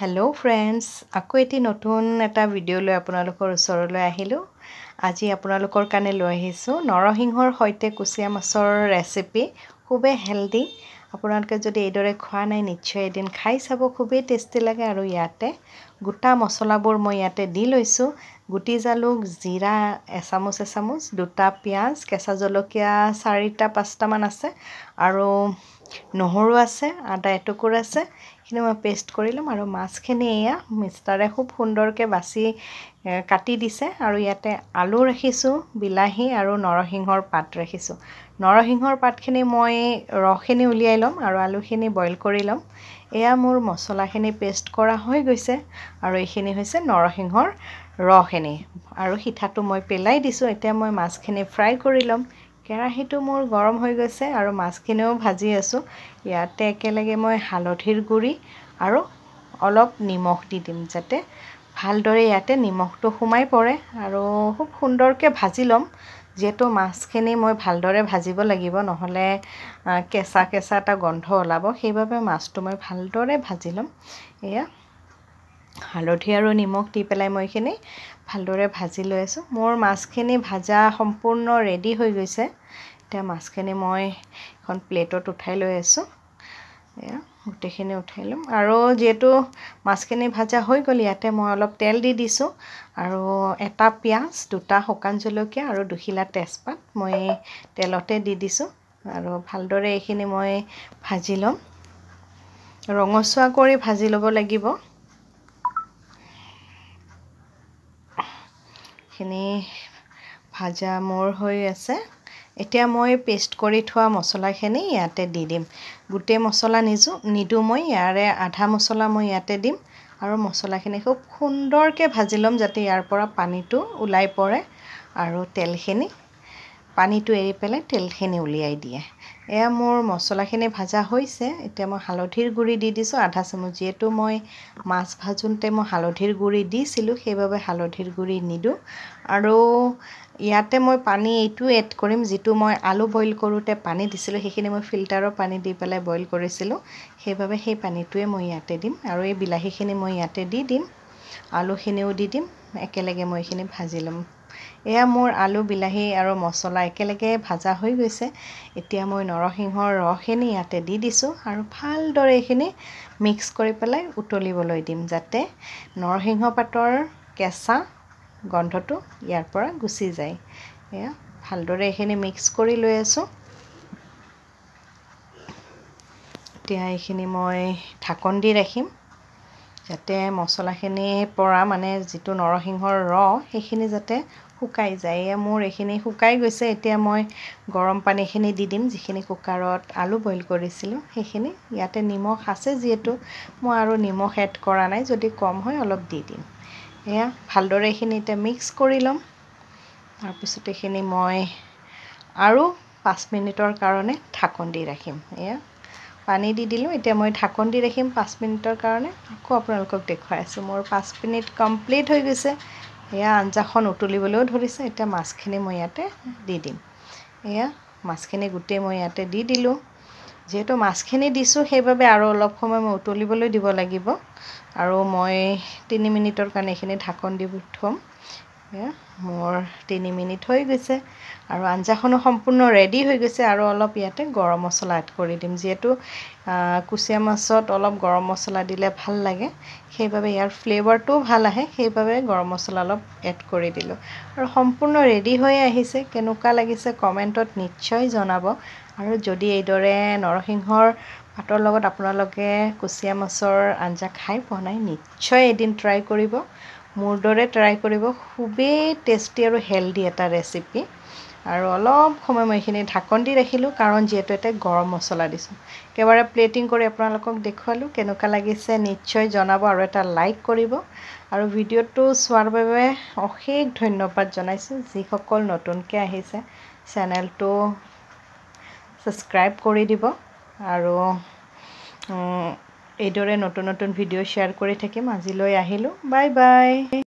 Hello' friends, আকৌ এটি নতুন এটা ভিডিঅ' লৈ আপোনালোকৰ ওচৰলৈ আহিলোঁ। আজি আপোনালোকৰ কাৰণে লৈ আহিছোঁ নৰসিংহৰ সৈতে কুচিয়া মাছৰ ৰেচিপি। খুবেই হেল্ডি। আপোনালোকে যদি এইদৰে খোৱা নাই, নিশ্চয় এদিন খাই চাব, খুবেই টেষ্টি লাগে। আৰু ইয়াতে গোটা মছলাবোৰ মই ইয়াতে দি লৈছোঁ। গুটি জালুক, জিৰা এচামুচ এচামুচ, দুটা পিঁয়াজ, কেঁচা জলকীয়া চাৰিটা পাঁচটামান আছে, আৰু নহৰু আছে, আদা এটুকুৰ আছে। এইখিনি মই পেষ্ট কৰি ল'ম। আৰু মাছখিনি এয়া মিষ্টাৰে খুব সুন্দৰকৈ বাছি কাটি দিছে। আৰু ইয়াতে আলু ৰাখিছোঁ, বিলাহী আৰু নৰসিংহৰ পাত ৰাখিছোঁ। নৰসিংহৰ পাতখিনি মই ৰসখিনি উলিয়াই ল'ম আৰু আলুখিনি বইল কৰি ল'ম। এয়া মোৰ মছলাখিনি পেষ্ট কৰা হৈ গৈছে। আৰু এইখিনি হৈছে নৰসিংহৰ ৰসখিনি, আৰু সিঠাটো মই পেলাই দিছোঁ। এতিয়া মই মাছখিনি ফ্ৰাই কৰি ল'ম। কেৰাহীটো মোৰ গৰম হৈ গৈছে আৰু মাছখিনিও ভাজি আছোঁ। ইয়াতে একেলগে মই হালধিৰ গুড়ি আৰু অলপ নিমখ দি দিম, যাতে ভালদৰে ইয়াতে নিমখটো সোমাই পৰে। আৰু খুব সুন্দৰকৈ ভাজি ল'ম, যিহেতু মাছখিনি মই ভালদৰে ভাজিব লাগিব, নহ'লে কেঁচা কেঁচা এটা গোন্ধ ওলাব। সেইবাবে মাছটো মই ভালদৰে ভাজি ল'ম। এয়া হালধি আৰু নিমখ দি পেলাই মই এইখিনি ভালদৰে ভাজি লৈ আছোঁ। মোৰ মাছখিনি ভাজা সম্পূৰ্ণ ৰেডি হৈ গৈছে। এতিয়া মাছখিনি মই এখন প্লেটত উঠাই লৈ আছোঁ। এয়া গোটেইখিনি উঠাই ল'ম। আৰু যিহেতু মাছখিনি ভাজা হৈ গ'ল, ইয়াতে মই অলপ তেল দি দিছোঁ। আৰু এটা পিঁয়াজ, দুটা শুকান জলকীয়া আৰু দুখিলা তেজপাত মই তেলতে দি দিছোঁ। আৰু ভালদৰে এইখিনি মই ভাজি ল'ম। ৰঙচুৱা কৰি ভাজি ল'ব লাগিব। এইখিনি ভাজা মোৰ হৈ আছে। এতিয়া মই পেষ্ট কৰি থোৱা মছলাখিনি ইয়াতে দি দিম। গোটেই মছলা নিদিওঁ মই, ইয়াৰে আধা মছলা মই ইয়াতে দিম। আৰু মছলাখিনি খুব সুন্দৰকৈ ভাজি ল'ম, যাতে ইয়াৰ পৰা পানীটো ওলাই পৰে আৰু তেলখিনি পানীটো এৰি পেলাই তেলখিনি উলিয়াই দিয়ে। এয়া মোৰ মছলাখিনি ভাজা হৈছে। এতিয়া মই হালধিৰ গুড়ি দি দিছোঁ আধা চামুচ। যিহেতু মই মাছ ভাজোঁতে মই হালধিৰ গুড়ি দিছিলোঁ, সেইবাবে হালধিৰ গুড়ি নিদিওঁ। আৰু ইয়াতে মই পানী এইটো এড কৰিম, যিটো মই আলু বইল কৰোঁতে পানী দিছিলোঁ, সেইখিনি মই ফিল্টাৰৰ পানী দি পেলাই বইল কৰিছিলোঁ, সেইবাবে সেই পানীটোৱে মই ইয়াতে দিম। আৰু এই বিলাহীখিনি মই ইয়াতে দি দিম, আলুখিনিও দি দিম, একেলগে মই এইখিনি ভাজি ল'ম। এয়া মোৰ আলু, বিলাহী আৰু মছলা একেলগে ভাজা হৈ গৈছে। এতিয়া মই নৰসিংহৰ ৰসখিনি ইয়াতে দি দিছোঁ আৰু ভালদৰে এইখিনি মিক্স কৰি পেলাই উতলিবলৈ দিম, যাতে নৰসিংহ পাতৰ কেঁচা গোন্ধটো ইয়াৰ পৰা গুচি যায়। এয়া ভালদৰে এইখিনি মিক্স কৰি লৈ আছোঁ। এতিয়া এইখিনি মই ঢাকন দি ৰাখিম, যাতে মছলাখিনিৰ পৰা মানে যিটো নৰসিংহৰ ৰস সেইখিনি যাতে শুকাই যায়। এয়া মোৰ এইখিনি শুকাই গৈছে। এতিয়া মই গৰম পানীখিনি দি দিম, যিখিনি কুকাৰত আলু বইল কৰিছিলোঁ সেইখিনি। ইয়াতে নিমখ আছে যিহেতু মই আৰু নিমখ এড কৰা নাই, যদি কম হয় অলপ দি দিম। এয়া ভালদৰে এইখিনি এতিয়া মিক্স কৰি ল'ম। তাৰপিছত এইখিনি মই আৰু 5 মিনিটৰ কাৰণে ঢাকন দি ৰাখিম। এয়া পানী দি দিলোঁ। এতিয়া মই ঢাকন দি ৰাখিম 5 মিনিটৰ কাৰণে। আকৌ আপোনালোকক দেখুৱাই আছোঁ। মোৰ 5 মিনিট কমপ্লিট হৈ গৈছে। এয়া আঞ্জাখন উতলিবলৈও ধৰিছে। এতিয়া মাছখিনি মই ইয়াতে দি দিম। এয়া মাছখিনি গোটেই মই ইয়াতে দি দিলোঁ। যিহেতু মাছখিনি দিছোঁ, সেইবাবে আৰু অলপ সময় মই উতলিবলৈ দিব লাগিব। আৰু মই 3 মিনিটৰ কাৰণে এইখিনি ঢাকন দি থ'ম। এয়া মোৰ 3 মিনিট হৈ গৈছে আৰু আঞ্জাখনো সম্পূৰ্ণ ৰেডি হৈ গৈছে। আৰু অলপ ইয়াতে গৰম মছলা এড কৰি দিম, যিহেতু কুচিয়া মাছত অলপ গৰম মছলা দিলে ভাল লাগে, সেইবাবে ইয়াৰ ফ্লেভাৰটোও ভাল আহে, সেইবাবে গৰম মছলা অলপ এড কৰি দিলোঁ। আৰু সম্পূৰ্ণ ৰেডি হৈ আহিছে। কেনেকুৱা লাগিছে কমেণ্টত নিশ্চয় জনাব। আৰু যদি এইদৰে নৰসিংহৰ পাতৰ লগত আপোনালোকে কুচিয়া মাছৰ আঞ্জা খাই পোৱা নাই, নিশ্চয় এদিন ট্ৰাই কৰিব, মোৰ দৰে ট্ৰাই কৰিব। খুবেই টেষ্টি আৰু হেল্ডি এটা ৰেচিপি। আৰু অলপ সময় মই এইখিনি ঢাকন দি ৰাখিলোঁ, কাৰণ যিহেতু ইয়াতে গৰম মছলা দিছোঁ। একেবাৰে প্লেটিং কৰি আপোনালোকক দেখুৱালোঁ। কেনেকুৱা লাগিছে নিশ্চয় জনাব আৰু এটা লাইক কৰিব। আৰু ভিডিঅ'টো চোৱাৰ বাবে অশেষ ধন্যবাদ জনাইছোঁ। যিসকল নতুনকৈ আহিছে, চেনেলটো ছাবস্ক্ৰাইব কৰি দিব। আৰু এইদৰে নতুন নতুন ভিডিঅ' শ্বেয়াৰ কৰি থাকিম। আজিলৈ আহিলোঁ, বাই বাই।